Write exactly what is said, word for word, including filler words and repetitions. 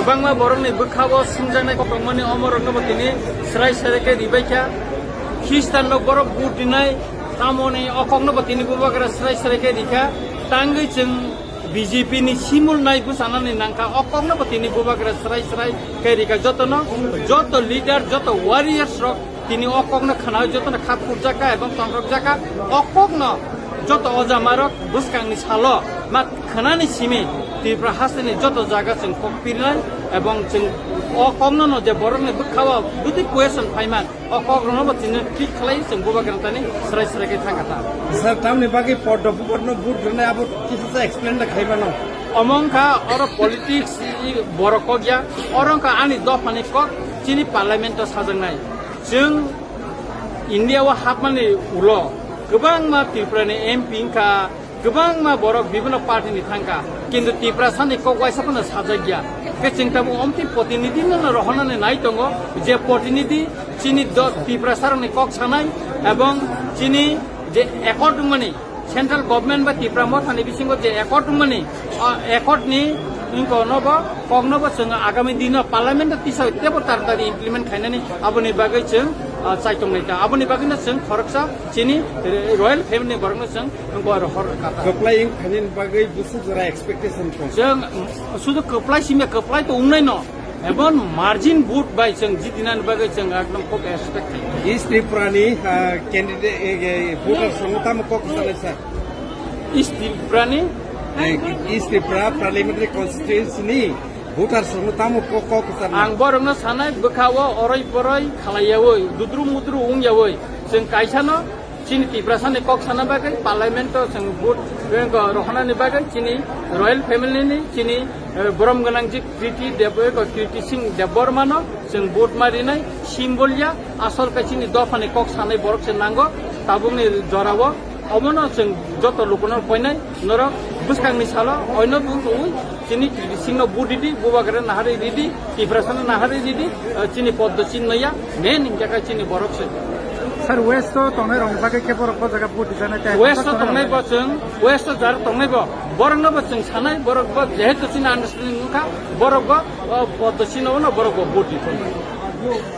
Bangma borokni bwkhao sumjaknai kokrokmani omorokno bo tini srai srai khe ribai kha. Khristanno borok vote rinai tamoni o kokno bo tini bubagra srai srai khe rikha. Tangwi chwng B J P ni simul nai bwchanani nangkha, o kokno bo tini bubagra srai srai khe rikha. Jotono, joto leader, joto warriors rok tini o kokno khwnawi jotono kha phurjakha ebong tongthokjakha. O kokno joto ojamarok bwskangni salo ma khwnani simi Tripura hasteni joto jaga chwng kok pirnai ebong chwng o kokno no je borokni bwkhao bwtwi question phaiman, o kokrokno bo tini thik khlai chwng bubagrani tani srai srai khe thangkha ta. Sir, tamni bagwi Poddo Bubatno vote rwnai abo kisa sa explain da khaimano. Omo wngkha oro politics i borok kok ya, oro wngkha ani dophani kok chini parliament o sajaknai. Chwng India o hapmani ulo kwbangma Tripura ni M P wngkha, kwbangma borok bibhinno party ni thangkha, kintu Tiprasa ni kok waisa phano sajakya. Khe chwng tabuk omtwi protinidhi no rohornani nai tongo, je protinidhi chini do-, Tiprasa rokni kok sanai ebong chini je accord wngmani, central government ba Tipra Mothani bisingo je accord wngmani, o accord ni wngko nobo, koknobo chwng agami dino parliament o tisa tebo taratari implement khainani aboni bagwi chwng, ah, chaitongnai ta. Aboni bagwino chwng khoroksa chini royal family ni borokno chwng wngko rohor kha ta. Kwplai wng khainani bagwi busu jora expectation tong. Chwng, mm, sudu kwplai simya kwplai to wngnai no. Ebon margin vote bai chwng jitinani bagwi chwng ekdom kok expect khayo. East Tripura ni, ah, candidate, eh, eh, voters rokno tamo kok sanai sir? East Tripura ni? Eh, East Tripura parliamentary constituency ni voters rokno tamo kok, kok sanai? Ang borokno sanai bwkhao oroi boroi khalaiyawi, dudru mudru wngyawi, chwng kaisano chini Tiprasani kok sana bagwi parliament o chwng vote bank o rohornani bagwi chini royal family ni chini, eh, borom gwnang jik Kriti Deb-, eko Kriti Singh Debbarma no chwng vote ma rinai symbol ya, asol khe chini dophani kok sanai borok se nango tabukni jorao. Omono chwng joto lukuno koinai norok bwskangni salo oino bung tongwi chini Kriti Singh no vote ridi, bubagra naharwi ridi, Tiprasano naharwi ridi, eh, chini Poddo Chinno ya, main hingkha khe chini borok se. Sir, West o tongnai rokni bagwi khe borok bo jaga vote rijana tei West o tongnai bo chwng, West o jar tongnai bo, borokno bo chwng sanai, borok bo jehetu chini understanding wngkha, borok bo, o, Poddo Chinno no borok bo vote rijana.